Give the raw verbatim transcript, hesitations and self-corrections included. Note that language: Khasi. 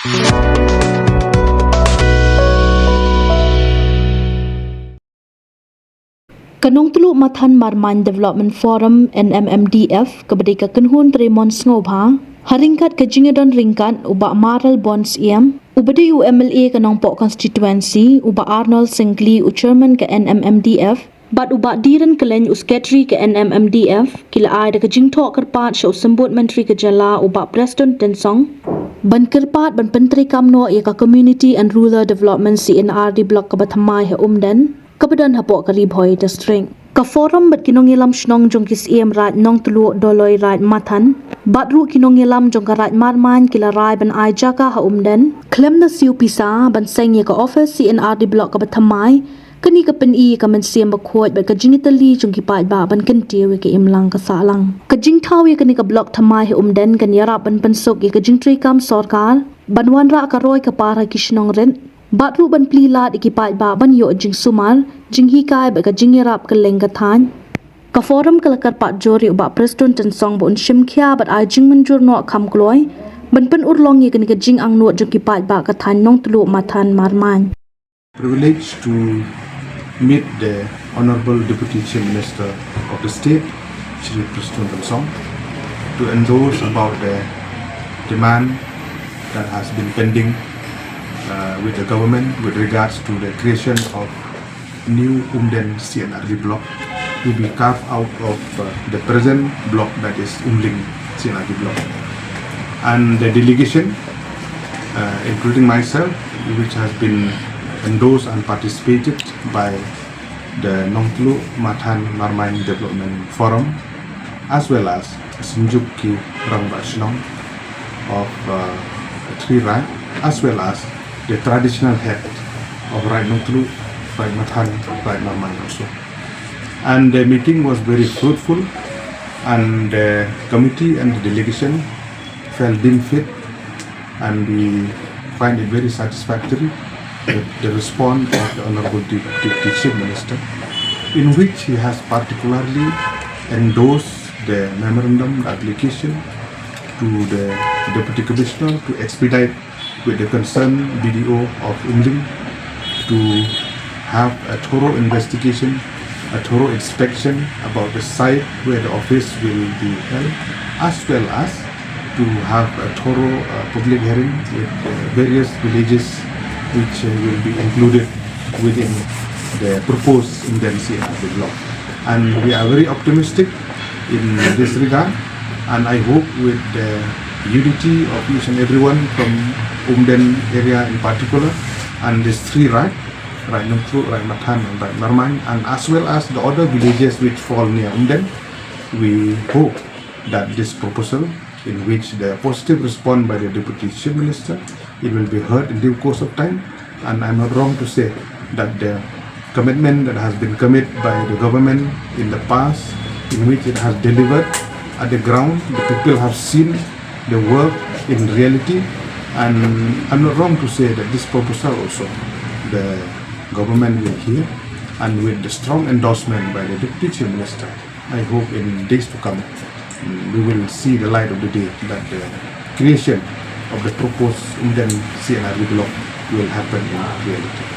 Ka Nongtluh Mathan Marmain Development Forum, N M M D F, kaba dei ka kynhun trei mon sngewbha, ha ryngkat ka jingïadon ryngkat u Bah Maral Born Syiem, uba dei u M L A ka Nongpoh Constituency, u Bah Arnold Syngkli, u Chairman ka N M M D F, bad u Bah Dhiren Kylleng, u Secretary ka N M M D F, ki la ai da ka jingthoh kyrpad sha u Symbud Myntri ka jylla u Bah Prestone Tynsong ban kyrpad ban pyntreikam noh ïa ka Community and Rural Development, C and R D Block kaba thymmai ha Umden, kaba don hapoh ka Ri Bhoi District. Ka forum bad ki nongïalam shnong jong ki Syiem Raid Nongtluh, Dolloi, Raid Mathan bad ruh ki nongïalam jong ka Raid Marmain ki la rai ban ai jaka ha Umden khlem da siew pisa ban seng ïa ka office C and R D Block kaba thymmai. Kane ka pyni ïa ka mynsiem bakhuid bad ka jingïatylli jong ki paidbah ban kyntiew ïa ka imlang ka sahlang. Ka jingthaw ïa kane ka block thymmai ha Umden kan ïarap ban pynsuk ïa ka jingtreikam sorkar ban wanrah ka roi ka par ha ki shnong rit, bad ruh ban plie lad ïa ki paidbah ban ïoh jingsumar, jinghikai bad ka jingïarap kylleng ka thaiñ. Ka forum ka la kyrpad jur ïa u Bah Prestone Tynsong ba un shim khia bad ai jingmynjur noh kham kloi ban pynurlong ïa kane ka jingangnud jong ki paidbah ka thaiñ Nongtluh Mathan Marmain. Privilege to meet the Honorable Deputy Chief Minister of the state, Shri Prestone Tynsong, to endorse about the demand that has been pending, uh, with the government with regards to the creation of new Umden C and R D block to be carved out of, uh, the present block, that is Umling C and R D block. And the delegation, uh, including myself, which has been endorsed and participated by the Nongtluh Mathan Marmain Development Forum, as well as Synjuk ki Rangbah Shnong of, uh, Three Raid, as well as the traditional head of Raid Nongtluh, Raid Mathan, Raid Marmain also. And the meeting was very fruitful, and the committee and the delegation felt deemed fit, and we find it very satisfactory, the, the response of the Honorable Dep-, Deputy Chief Minister, in which he has particularly endorsed the memorandum, the application to the Deputy Commissioner to expedite with the concerned B D O of Umling to have a thorough investigation, a thorough inspection about the site where the office will be held, as well as to have a thorough, uh, public hearing with, uh, various villages which, uh, will be included within the proposed Umden C and R D block. And we are very optimistic in this regard, and I hope with the unity of each and everyone from Umden area in particular, and these three Raid, Raid Nongtluh, Raid Mathan, and Raid Marmain, and as well as the other villages which fall near Umden, we hope that this proposal, in which the positive response by the Deputy Chief Minister, it will be heard in due course of time. And I'm not wrong to say that the commitment that has been committed by the government in the past, in which it has delivered at the ground, the people have seen the work in reality. And I'm not wrong to say that this proposal also, the government will hear, and with the strong endorsement by the Deputy Chief Minister, I hope in days to come, mm, we will see the light of the day that the creation of the proposed Umden C and R D block will happen in reality.